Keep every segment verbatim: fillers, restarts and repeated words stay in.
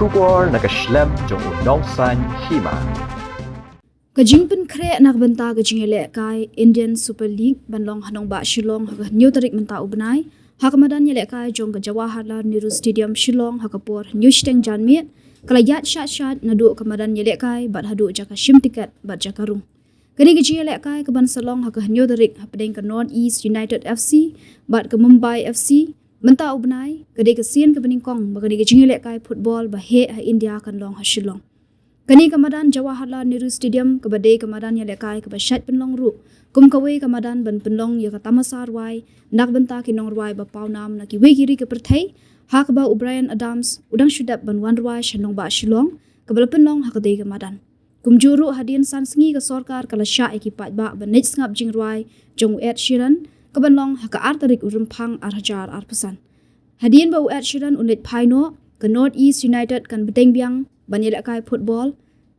Khubor na ka shlem jong u Nongsaiñ Hima. Ka jingpynkhreh na ka bynta ka jingïalehkai Indian Super League ban long ha nongbah Shillong ha ka hynñiew tarik mynta u bnai, ha ka madan ïalehkai jong ka Jawaharlal Nehru Stadium Shillong ha ka por hynñiew shiteng janmiet, ka la ïaid shah shah naduh ka madan ïalehkai bad haduh jaka shim tiket bad jaka rung. Kane ka jingïalehkai kaban sa long ha ka hynñiew tarik hapdeng ka North East United F C bad ka Mumbai F C mynta u bnai, ka dei ka sien kaba nyngkong ba kane ka jingïalehkai football ba heh ha India kan long ha Shillong. Kane ka madan Jawaharlal Nehru Stadium kaba dei ka madan ïalehkai kaba shait pynlong ruh kum kawei ka madan ban pynlong ïa ka tamasa rwai na ka bynta ki nongrwai ba pawnam na kiwei ki ri ka pyrthei, ha kaba u Bryan Adams u dang shu dep ban wan rwai sha nongbah Shillong kaba la pynlong ha katei ka madan. Kumjuh ruh hadien san sngi ka sorkar ka la shah ïa ki paidbah ban leit sngap jingrwai jong u Ed Sheeran kaban long ha ka ar tarik u Rymphang ar hajar arphew san. Hadien ba u Ed Sheeran un leit phai noh, ka North East United kan bteng biang ban ïalehkai football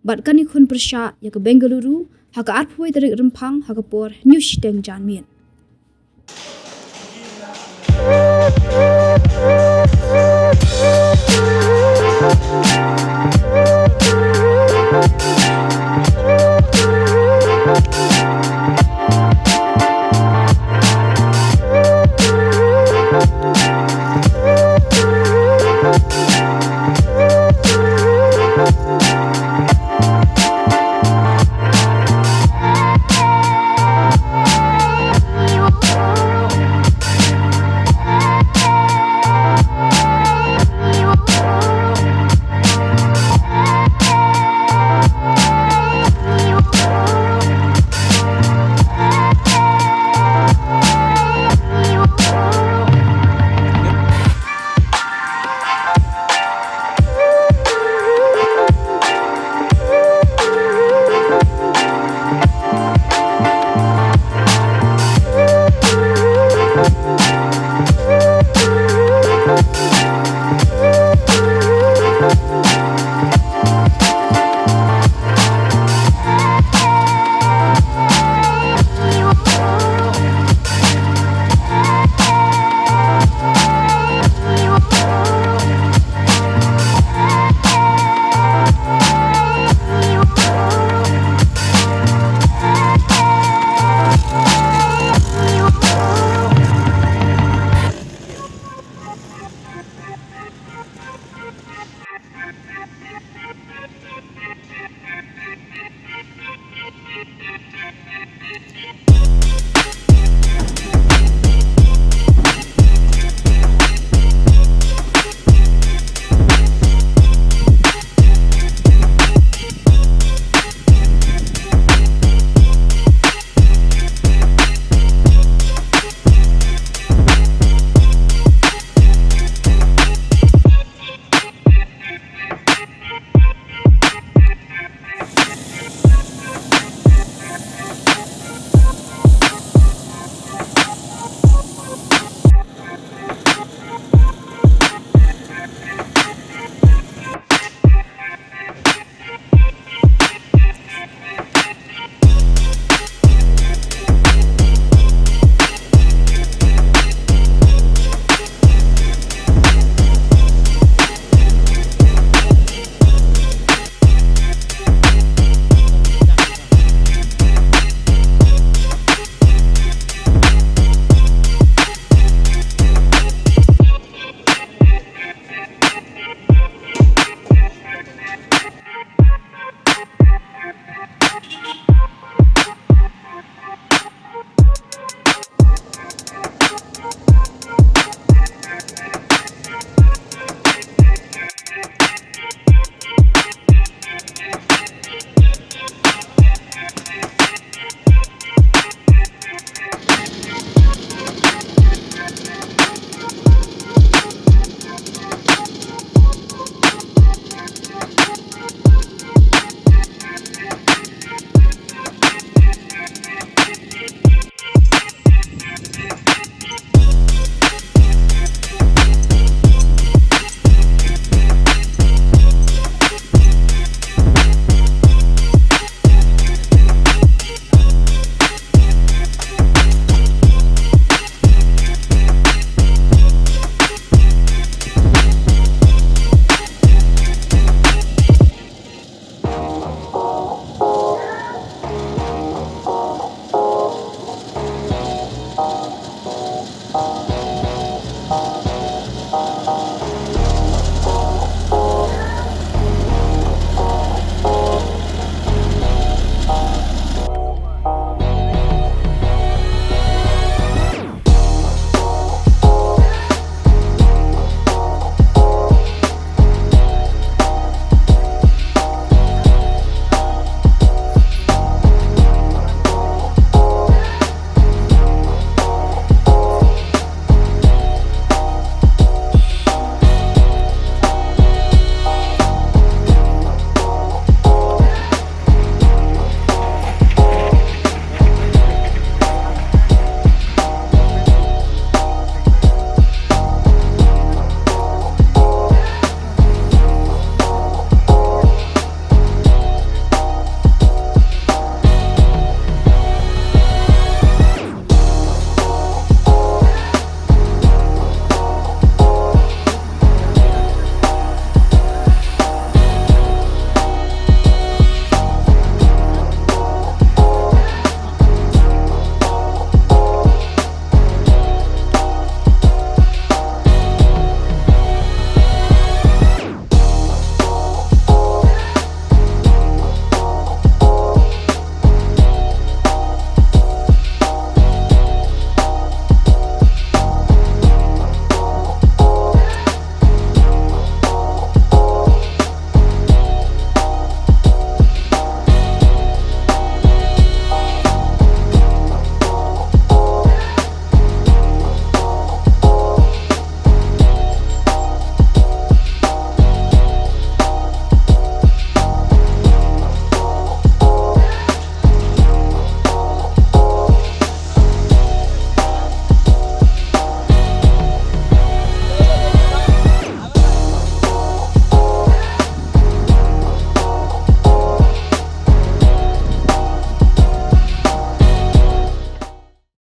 bad kan ïakhun pyrshah ïa ka Bengaluru ha ka arphew wei tarik Rymphang ha ka por hynñiew shiteng janmiet.